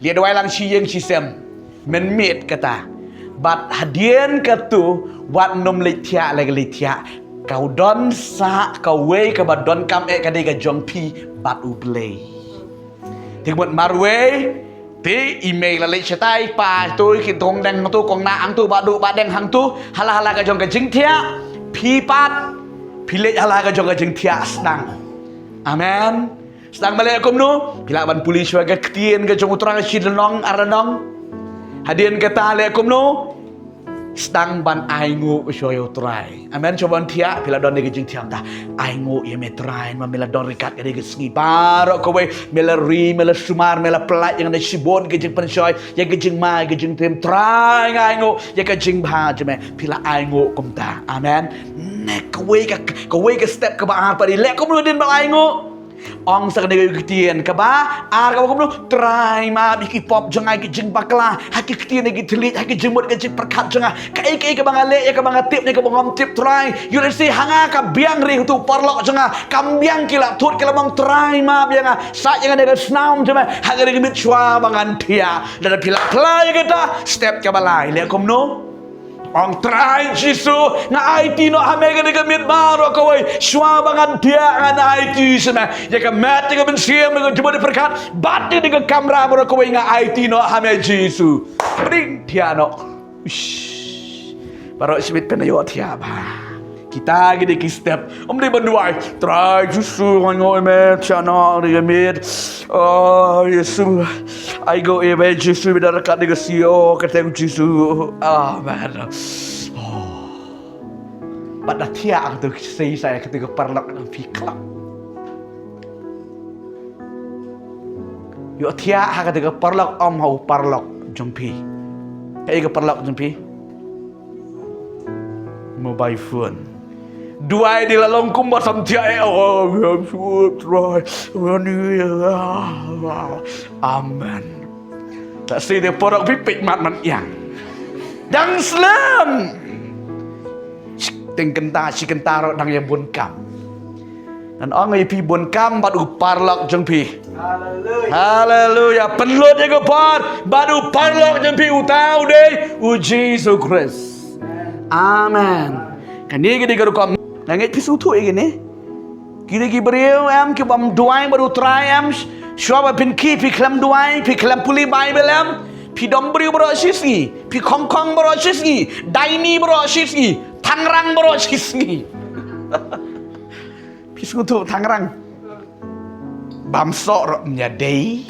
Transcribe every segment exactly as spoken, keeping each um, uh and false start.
Leit duwai lang shi ïing shi sem. Men miet kata. Bad hadien katu, wat nym leit thiah la ka leit thiah. Ka don sa kawei kaba donkam eh ka dei ka jong phi bad U Blei. Te ka mut marwei, te i mei la leit shatai, pa tu, ki tong deng tu, kong na ang tu, ba du, ba deng hang tu, hala hala ka jong ka jingthiah, phi pat, phi leit hala ka jong ka jingthiah sdang. Amen. Sdang ba leh kumno, phi lah ban pule shuwa ka ktien ka jong U Trai shi lynnong ar lynnong. Hadien kata leh kumno, sdang ban ainguh shuwa ïa U Trai. Amen. Shuwa ban thiah, phi lah don ïa ka jingthiah ta. Ainguh ïa me Trai, ma me la don ryngkat ka dei ka sngi baroh kawei, me la ri, me la sumar, me la pynlait ïa nga na shibun ka jingpynshoi, ïa ka jingma, ïa ka jingtim Trai nga ainguh, ïa ka jingbha jong me, phi la ainguh kumta. Amen. Ne kawei ka, kawei ka step kaba ar pat, leh kumno hadien ba la ainguh. Ong sa kane ka ktien kaba ar kaba kumno, Trai map ïa ki pop jong nga, ki jingbakla, ha ki ktien, ha ki thylliej, ha ki jingmut, ki jingpyrkhat jong nga. Kaei kaei kaba nga leh, ïa kaba nga tip ne kaba ngam tip Trai. Ïoh lehse ha nga ka biang ri ha utu u paralok jong nga, kam biang ki la thut ki la mong Trai map ïa nga. Sait ïa nga na ka snam jong me, ha kane ka miet shuwa ba ngan thiah. Lada phi la pla ïa kata, step kaba lai, leh kumno. Ong Trai Jisu, nga aiti noh ha me kane ka miet baroh kawei, shuwa ba ngan thiah ngan aiti sha me. Ïa ka met, ïa ka mynsiem, ïa ka jingmut jingpyrkhat, bad ïa ka kamram baroh kawei nga aiti noh ha me Jisu. Pdeng thiah noh. Uish. Baroh shibit phin ïoh thiah bha. Kita ki dei ki step. Ym dei ban duwai, Trai Jisu, nga ainguh ïa me, thiah noh ïa ka miet. Oh, Jisu. Ainguh ïa me Jisu, me da ryngkat ïa ka sio, kyrteng Jisu. Amen. Oh. Bad da thiah katu, sei sa ïa katu ka paralok na phi khlem. Ïoh thiah ha katu ka paralok, ym ha u paralok jong phi. Kaei ka paralok jong phi? Mobile phone. Duwai dei la long kumba sam thiah eh. Oh, Trai. Amen. Ta sei de paralok phi peit mat mat ïang. Dang slem. Teng kynta shi kynta ruh dang ïa bun kam. Ngan ong ïa phi, bun kam bad u paralok jong phi. Haleluya. Haleluya. Pynlut ïa ka por bad u paralok jong phi, uta u dei U Jisu Khrist. Amen. Kane ka dei ka rukom. Nga ngeit phi sngewthuh ïa kane. Ki dei ki briew em ki bym duwai bad u Trai em. Shuwa ba phin khie phi khlem duwai, phi khlem pule Baibl em. Phi dom briew baroh shi sngi, phi khongkhong baroh shi sngi, daini baroh shi sngi, thangrang baroh shi sngi. Phi sngewthuh thangrang? Bam soh ruh ym ïadei.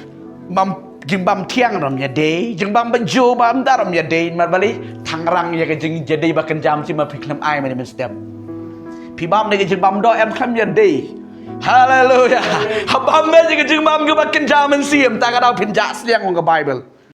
Bam, jingbam thiang ruh ym ïadei. Jingbam bynjur bam da ruh ym ïadei. Namar balei? Thangrang ïa ka jingïadei ba kynja mynsiem, ma phi khlem ai mynne mynstep. Phi bam ne ka jingbam doh em, khlem ïadei. Haleluya. Ha bam ïa ka jingbam kaba kynja mynsiem, ta ka daw phin jah sliang, ong ka Baibl.